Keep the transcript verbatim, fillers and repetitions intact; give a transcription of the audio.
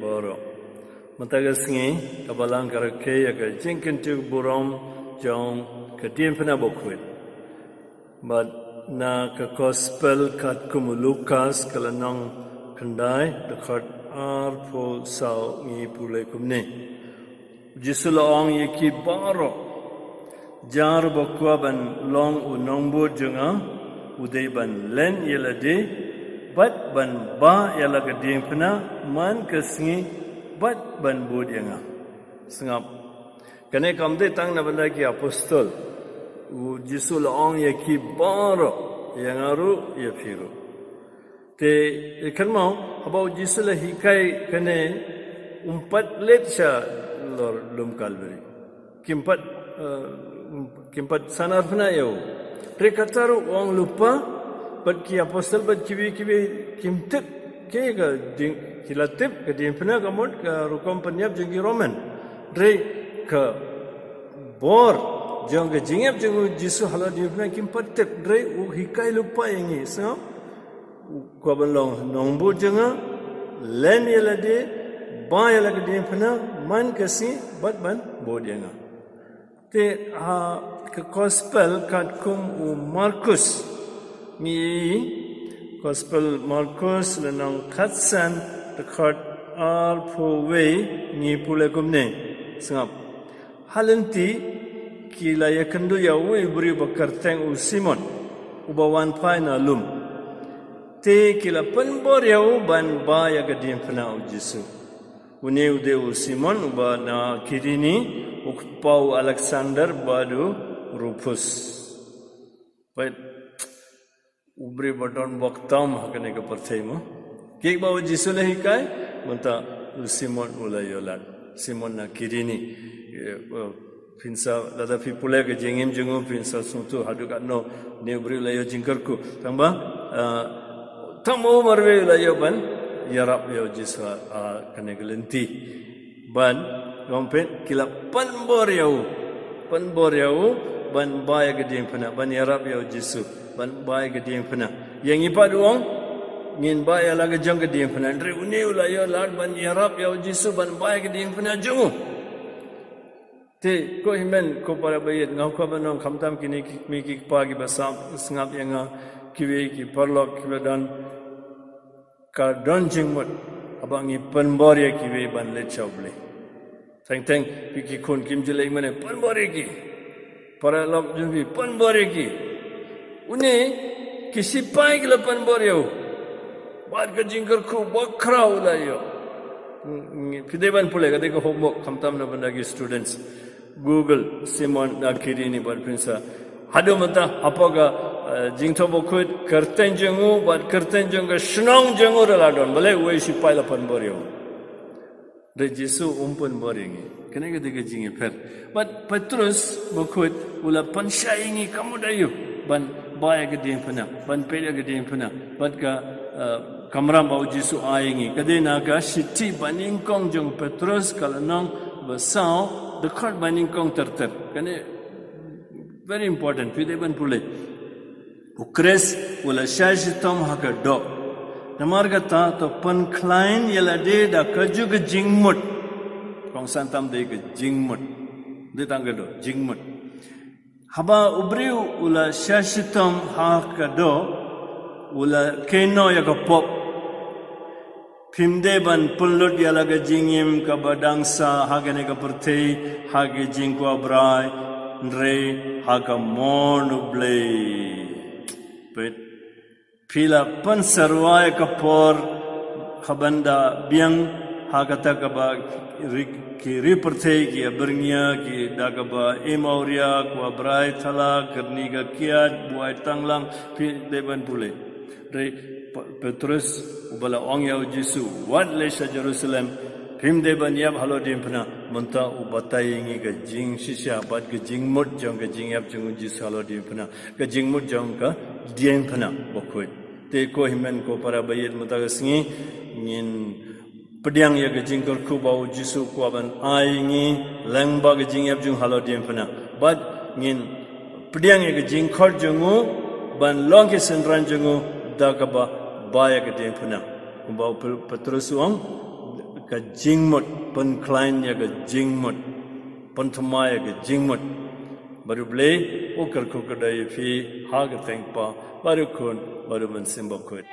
Baroh. Mynta ka sngi, ka Balang ka rakhe ïa ka jingkyntiew burom jong ka diengphna bakhuid. Bad na ka Gospel katkum u Lukas ka lynnong khyndai, dkhot arphew saw ngi pule kumne. Jisu la ong ïa ki baroh, jar ba kwah ban long u nongbud jong nga, u dei ban len ïa lade, bad ban bah ïa la ka diengphna man ka sngi, bad ban bud ïa nga. Sngap. Kane kam dei tang na bynta ki apostol. U Jisu la ong ïa ki baroh, ïa nga ruh, ïa phi ruh. Te, eh, kynmaw, haba u Jisu la hikai kane, um pat leit sha lor lum Kalbari. Kim pat, eh, um, kim pat sanar phna ïa u. Hynrei kata ruh u ong lypa, bad ki apostol bad kiwei kiwei kim tip, kaei ka dieng, ki la tip, ka diengphna ka mut, ka rukom pynïap jong ki Roman. Hynrei ka bor jong ka jingïap jong u Jisu halor diengphna kim pat tip, hynrei u hikai lypa ïa ngi, sngap. Kwah ban long nongbud jong nga, len ïa lade, bah ïa la ka diengphna man ka sngi, bad ban bud ïa nga. Te ha ka Gospel katkum u Markus, ngi, Gospel Markus lynnong khatsan, dkhot arphew wei, ngi pule kumne. Sngap. Ha lynti ki la ïakynduh ïa uwei u briew ba kyrteng u Simon, uba wan phai na lum. Te ki la pynbor ïa u ban bah ïa ka diengphna u Jisu. Une u dei u Simon uba na Kirini, u kpa u Alexander bad u Rufus. Peit, u briew ba don bok tam ha kane ka pyrthei mo. Kiba u Jisu la hikai, mynta u Simon u la ïoh lad. Simon na Kirini. Eh, eh, phin sa lada phi pule ka jingim jong u phin sa sngewthuh haduh katno une u briew u la ïoh jingkyrkhu. Tangba, eh, tang ma u marwei u la ïoh ban ïarap ïa u Jisu ha, ha kane ka lynti. Ban, ngam peit, ki la pynbor ïa u. Pynbor ïa u, ban bah ïa ka diengphna, ban ïarap ïa u Jisu, ban bah ïa ka diengphna. Ïa ngi pat u ong, ngin bah ïa la ka jong ka diengphna. Hynrei une u la ïoh lad ban ïarap ïa u Jisu, ban bah ïa ka diengphna jong u. Te, ko hynmen, ko para baieit, nga kwah ban ong khamtam kine ki kmie ki kpa kiba sngap, sngap ïa nga, kiwei ki paralok, kiba don. Ka don jingmut, haba ngi pynbor ïa kiwei ban leit sha U Blei. Teng teng, phi ki khun kim ju leit mane, pynbor ïa ki. Paralok jong phi, pynbor ïa ki. Une, ki sipai ki la pynbor ïa u. Bad ka jingkyrkhu, ba khraw u la ïoh. Ngi, phi dei ban pule, ka dei ka homework, khamtam na bynta ki students. Google, Simon na Kirini bad phin sa. Haduh mynta, hapoh ka, eh, Jingthoh Bakhuid, kyrteng jong u, bad kyrteng jong ka shnong jong u ruh la don. Balei uwei u sipai la pynbor ïa u. Hynrei Jisu um pynbor ïa ngi. Kane ka dei ka jingïapher. Bad Petrus bakhuid, u la pynshai ïa ngi ka mut aïu. Ban bah ïa ka diengphna, ban peit ïa ka diengphna. Bad ka, eh, kamram ba u Jisu ai ïa ngi. Ka dei na ka shithi banyngkong jong Petrus ka lynnong ba saw, dkhot banyngkong ter ter. Kane very important, phi dei ban pule. U Khrist u la shah shitom ha ka doh. Namar kata to pynkhlaiñ ïa lade da kajuh ka jingmut. Kongsan tam dei ka jingmut. Dei tang ka doh, jingmut. Haba u briew u la shah shitom ha ka doh, u la kynnoh ïa ka pop. Phim dei ban pynlut ïa la ka jingim kaba dang sah ha kane ka pyrthei, ha ka jingkwah brai, hynrei ha ka mon U Blei. Peit. Phi la pynsyrwa ïa ka por, ha ban da biang, ha kata kaba ri, ki ri pyrthei, ki ïa byrngia, ki da kaba im awria, kwah brai thala, kyrni ka kiad, buaid tanglang, phi dei ban pule. Hynrei Pe-, Petrus, uba la ong ïa u Jisu, wat leit sha Jerusalem, phim dei ban ïap halor diengphna, mynta u batai ïa ngi ka jingshisha, bad ka jingmut jong ka jingïap jong u Jisu halor diengphna, ka jingmut jong ka diengphna bakhuid. Te ko hynmen ko para baieit mynta ka sngi, ngin pdiang ïa ka jingkyrkhu ba u Jisu u kwah ban ai ïa ngi lyngba ka jingïap jong u halor diengphna. Bad ngin pdiang ïa ka jingkhot jong u ban long ki synran jong u da kaba bah ïa ka diengphna. Kumba u Pe-, Petrus u ong, Ka jingmut, pynkhlaiñ ïa ka jingmut, pynthymmai ïa ka jingmut. Bad U Blei u kyrkhu kyrdoh ïa phi ha ka kyrteng U Kpa bad U Khun bad U Mynsiem Bakhuid.